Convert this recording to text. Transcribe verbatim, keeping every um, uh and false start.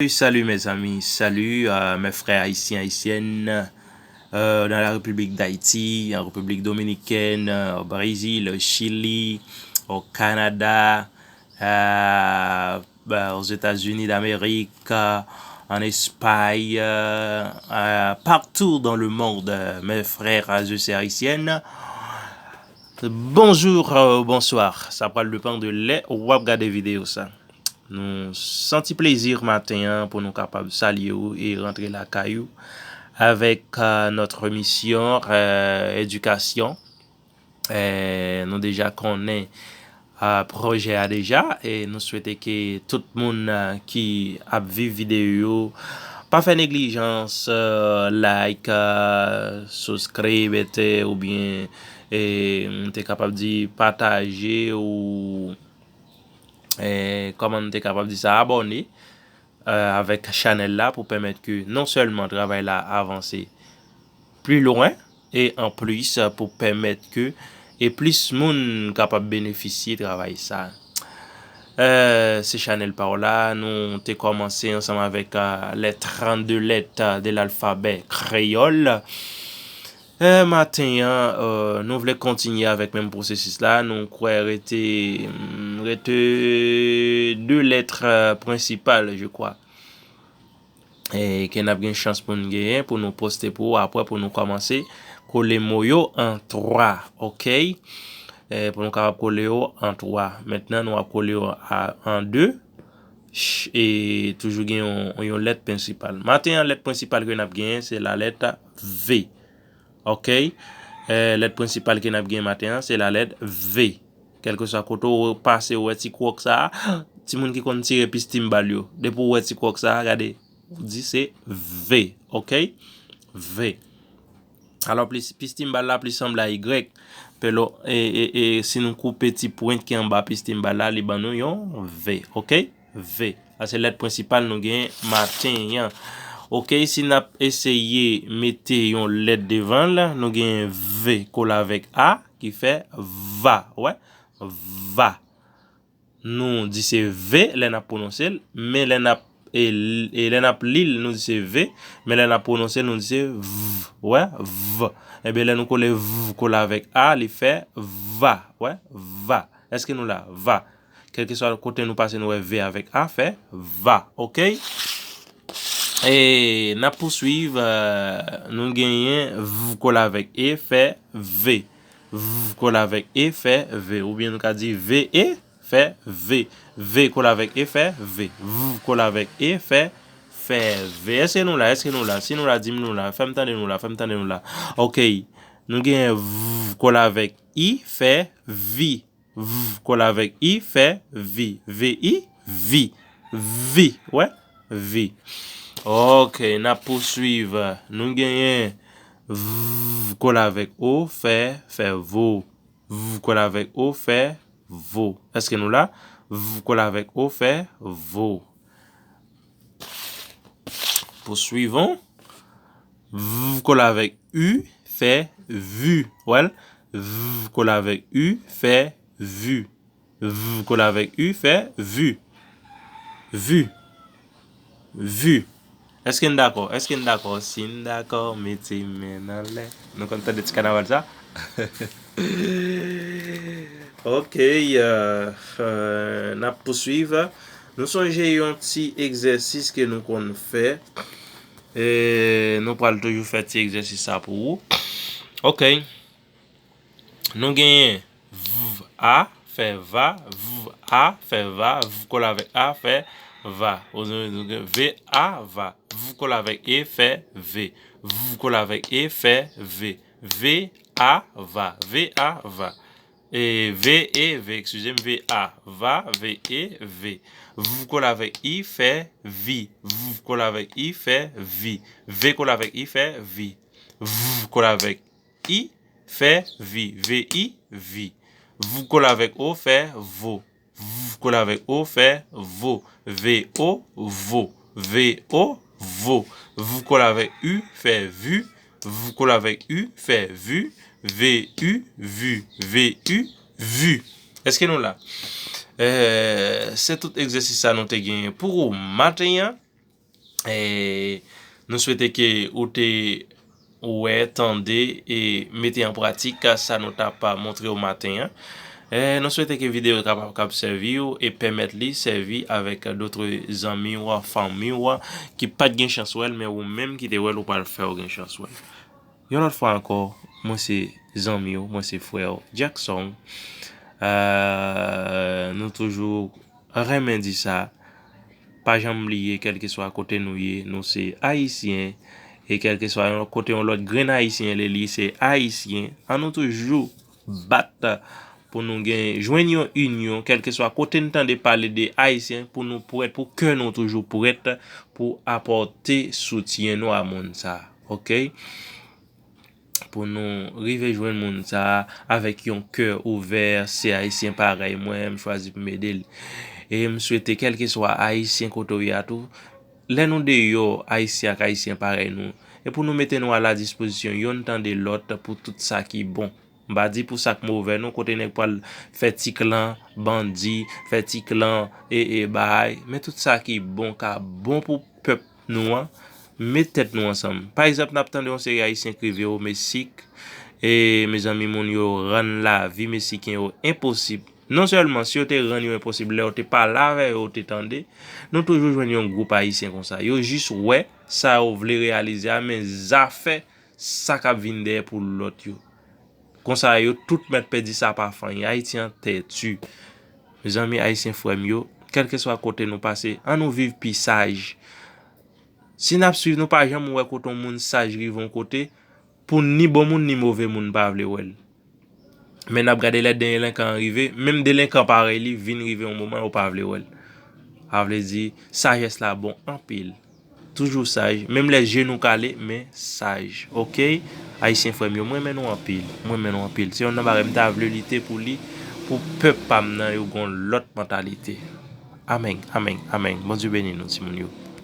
Salut, salut mes amis, salut euh, mes frères haïtiens, haïtiennes euh, dans la République d'Haïti, en République dominicaine, euh, au Brésil, au Chili, au Canada, euh, bah, aux États-Unis d'Amérique, euh, en Espagne, euh, euh, partout dans le monde, euh, mes frères et sœurs haïtiennes. Bonjou, euh, bonswa. Sa pral depann de lè w ap gade videyo sa. Nou santi plezi maten an pou nou kapab salye w e rantre lakay ou avèk euh, notre mission euh, éducation. Euh, nou deja konnen euh, pwojè a deja e nou swete ke tout moun euh, ki ap viv videyo yo pa fè neglijans, euh, like, euh, subscribe, ete, oubyen e, m te kapab di pataje ou e, kòman m te kapab di sa, abòne euh, avèk chanèl la pou pèmèt ke non sèlman travay la avanse pli lwen e anplis pou pèmèt ke e plis moun kapab benefisye travay sa. Euh, se chanèl pa w la, nou te kòmanse ansanm avèk euh, les trente-deux lettres de l'alphabet créole. Euh, maten an, euh, nou vle kontinye avèk menm pwosesis la. Nou kwè rete, mm, rete de lèt euh, prensipal, je crois. E ke n ap gen chans pou n genyen, pou nou poste pou ou, apre pou nou kòmanse kole mo yo an twa, oke? E pou nou kapab kole yo an twa. Mentnan, nou ap kole yo a- an de. Ch- E toujou gen yon, yon lèt prensipal. Maten an, lèt prensipal ke n ap genyen, se la lèt V. Oke? E, lèt prensipal ke n ap gen maten an, se la lèt V. Kèlkeswa kote w pase, w wè ti kwòk sa a, timoun ki konn tire pis timbal yo. Depi w wè ti kwòk sa a, gade, w di se V. Oke? V. Alò, plis, pis timbal la plis sanble a Y. Pèlo, e, e, e, si nou koupe ti pwent ki anba pis timbal la, li ban nou yon V. Oke? V. Sa se lèt prensipal nou gen maten an. Oke, si n ap eseye mete yon lèt devan l, nou gen V kole avèk A, ki fè va. Wè? Va. Nou di se V lè n ap pwononse l, men lè n ap, e, e lè n ap li l, nou di se V, men lè n ap pwononse l, nou di se V. Wè? V. Ebyen, lè nou kole V kole avèk A, li fè va. Wè? Va. Èske nou la? Va. Kèlkeswa kote nou pase, nou wè V avèk A fè va, oke? E n ap pouswiv, euh, nou genyen V kole avèk E fè ve. V kole avèk E fè ve. Oubyen nou ka di V E fè ve. V kole avèk E fè ve. V kole avèk E fè, fè ve. Èske nou la? Èske nou la? Si nou la, di m nou la. Fè m tande nou la. Fè m tande nou la. Oke. Nou genyen V kole avèk I fè vi. V kole avèk I fè vi. V I, vi. Vi. Wè? Vi. Oke, n ap pouswiv. Nou genyen V kole avèk O fè, fè vo. V kole avèk O fè vo. Èske nou la? V kole avèk O fè vo. Poursuivons. V kole avèk U fè vu. Wè l? V kole avèk U fè vu. V kole avèk U fè vu. Vu. Vu. Èske n dakò? Èske n dakò? Si n dakò, mete men n anlè. Nou konn tande ti kanaval sa? Ok, euh, euh, n ap pouswiv. Nou sonje yon ti egzèsis ke nou konn fè. E nou pral toujou fè ti egzèsis sa pou ou. Ok. Nou genyen V A fè va, V A fè va, V kole avèk A fè va. Ou gen V A va, V kole avèk E fè ve, V kole avèk E fè ve, V A va, V A va. E V E ve, eskize m, V A va, V E ve. V kole avèk I fè vi, V kole avèk I fè vi, V kole avèk I fè vi. V kole avèk I fè vi, V I vi. V kole avèk O fè vo, V kole avèk O fè vo, V O vo, V O vo. V kole avèk U fè vu, V kole avèk U fè vu, V U vu, V U vu. Èske nou la? Eh, se tout egzèsis sa nou te genyen pou ou maten an. E nou swete ke ou te wè, tande e mete an pratik sa nou t ap montre w maten an. E nou swete ke videyo kapab kab sèvi w e pèmèt li sèvi avèk dòt zanmi w, fanmi w ki pa t gen chans wè l, men ou menm ki te wè l, ou pral fè w gen chans wè l. Yon lòt fwa ankò, mwen se zanmi w, mwen se frè w Jackson. E nou toujou renmen di sa, pa janm bliye, kèlkeswa kote nou ye, nou se Ayisyen. E kèlkeswa yon kote yon lòt grenn Ayisyen ye, li se Ayisyen. An nou toujou bat pou nou gen, jwenn yon inyon, kèlkeswa kote n tande pale de Ayisyen, pou nou prèt, pou kè nou toujou prèt pou apòte soutyen nou a moun sa, oke? Pou nou rive jwenn moun sa avèk yon kè ouvè, se Ayisyen parèy mwen, m chwazi pou m ede l. E m swete, kèlkeswa Ayisyen kote w ye a tou, lè nou deyò, Ayisyen ak Ayisyen parèy nou, e pou nou mete nou a la dispozisyon yonn tande lòt pou tout sa ki bon. M pa di pou sa k movè non, kote nèg pral fè ti klan, bandi, fè ti klan, e, e, bay, men tout sa ki bon, ka bon pou pèp nou an, met tèt nou ansanm. Pa egzanp, n ap tande yon seri Ayisyen k rive o Mesik, e, mezanmi, moun yo rann lavi Mesiken yo enposib. Non sèlman, si yo te rann yo enposib, lè yo te pale avè yo, yo te tande, nou toujou jwenn yon gwoup Ayisyen konsa. Yo jis wè sa yo vle reyalize a, men zafè sa k ap vin dèyè pou lòt yo. Konsa, yo tout mèt pèdi, sa pa fè anyen. Ayiti an tèti. Mezanmi, Ayisyen frè m yo, kèlkeswa kote nou pase, an nou viv pi saj. Si n ap swiv, nou pa janm wè kote yon moun saj rive yon kote, pou ni bon moun ni move moun pa vle wè l. Men n ap gade lè delenkan an rive, menm delenkan parèy li vin rive yon moman yo pa vle wè l. Sa vle di, sajès la bon anpil. Toujou saj, menm lè je nou kale, men saj, oke? Ayisyen frè m yo, mwen renmen nou anpil, mwen renmen nou anpil. Se yonn nan bagay m ta vle lite pou li, pou pèp pa m nan yo gen yon lòt mantalite. Amèn, amèn, amèn. Bondye beni nou, timoun yo.